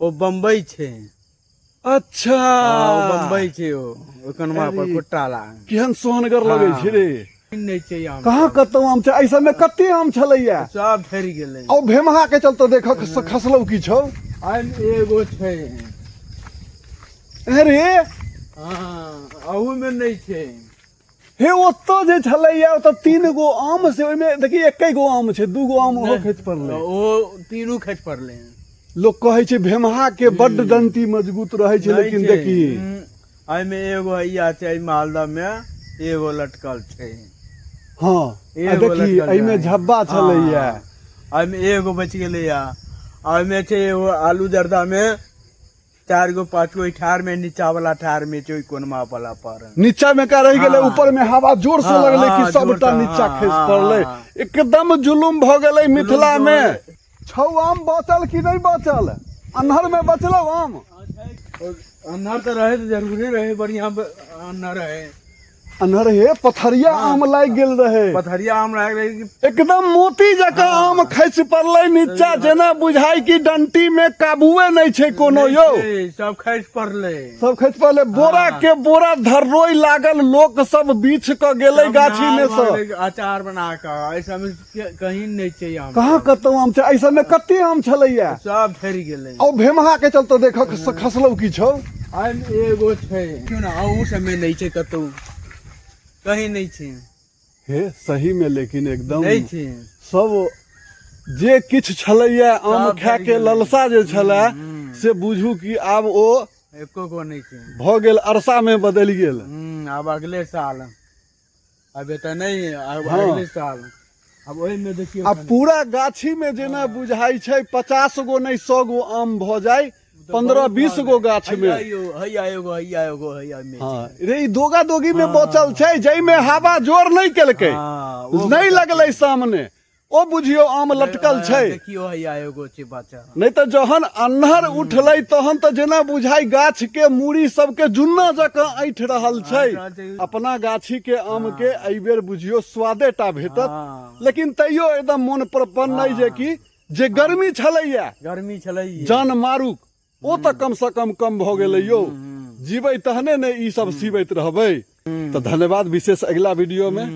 ओ बम्बई छै। अच्छा। हँ, ओ बम्बई छै, ओ ओहि कनमा पर अरे। कोट्टा ला केहन सोहनगर लगै छै रे। नहि छै आम। कहाँ कतौ आम छै? एहि सबमे कते आम छलैया? सब ठहरि गेलै। आ भेमहा के चलते देख खसलौ की छौ? एहिमे एगो छै। अरे। हँ, अहूमे नहि छै। हे, ओतऽ जे छलैया ओतऽ 3 गो आम, से ओहिमे देखी एके गो आम छै, 2 गो आम ओहो खसि पड़लै। ओ तीनू खसि पड़लै। लोक कहै छै भेमहा के बड्ड डंटी मजबूत रहै छै, नहि लेकिन छै। देखी एहिमे एगो हैया छै, एहि मालदह मे एगो लटकल छै। हँ, आ एगो देखी लटकल एहिमे छै। झब्बा छलैया। हँ, एहिमे एगो बचि गेलैया। आ ओहिमे छै एगो आलू जर्दा मे 4 गो 5 गो ठार में, नीचा वाला ठार में छै, ओहि कोनमा वाला पर। नीचा में का रहि गेलै? ऊपर में हवा जोर से लगलै कि सबटा जोर से, नीचा खसि पड़लै। एकदम जुलुम भऽ गेलै मिथिला जुलुम मे। भऽ गेलै। छौ आम बचल कि नहि बचल? अन्हर में बचलौ आम? अन्हर तऽ रहै तऽ जरूरे रहै, बढ़िया अन्हर रहै। अन्हर हे, पथरिया आम लागि गेल रहै। पथरिया आम लागि रहै कि एकदम मोती जकाँ आम खसि पड़लै नीचा, जेना बुझाइ कि डंटी में काबुए नहि छै कोनो यौ। नहि छै, सब खसि पड़लै। सब खसि पड़लै, बोरा के बोरा धर्रोइ लागल, लोक सब बीछ कऽ गेलै सब गाछी में नाल सँ। भऽ गेलै अचार बना कऽ। एहि सबमे कहीं नहि छै आम। कहाँ कतौ आम छै? एहि सबमे कते आम छलैया? सब ठहरि गेलै। आ भेमहा के चलते देख खसलौ की छौ? एहिमे एगो छै। क्यों ना, अहू सबमे नहि छै, कतौ कहीं नहि छै। हे, सही में लेकिन एकदम नहि छै। सब जे किछु छलैया आम सब खाय भरि के गेलै। ललसा जे छलै से बुझू कि आब ओ एको गो नहि छै। भऽ गेल, अरसा में बदलि गेल। आब अगले साल, अब एतऽ नहि आब। अगले साल आब ओहिमे देखियौ। आ पूरा गाछी में जेना बुझाइ छै 50 गो नहि 100 गो आम भऽ जाय, 15-20 गो गाछ में। हैया एगो, हैया एगो, हैया एगो, हैया में। हँ रे, ई दोगा दोगी में बचल छै, जाहिमे हवा जोर नहि केलकै, ओ नहि लगलै सामने, ओ बुझियौ आम लटकल छै। देखियौ, हैया एगो छै बच्चा। नहि तऽ जहन अन्हर उठलै तहन तऽ जेना बुझाइ गाछ के मूड़ी सबके जुन्ना जकाँ ऐंठ रहल छै। ऐंठ रहल छै। अपना गाछी के आम के एहि बेर बुझियौ स्वादे टा भेटत, लेकिन तैयो एकदम मोन प्रपन्न नहि जे कि जे गर्मी छलैया, गर्मी छलै, जान मारूक, ओ तऽ कम से कम कम भऽ गेलै यौ। जीबै तहने ने ई सब सीबैत रहबै। तऽ धन्यवाद, विशेष अगिला वीडियो में।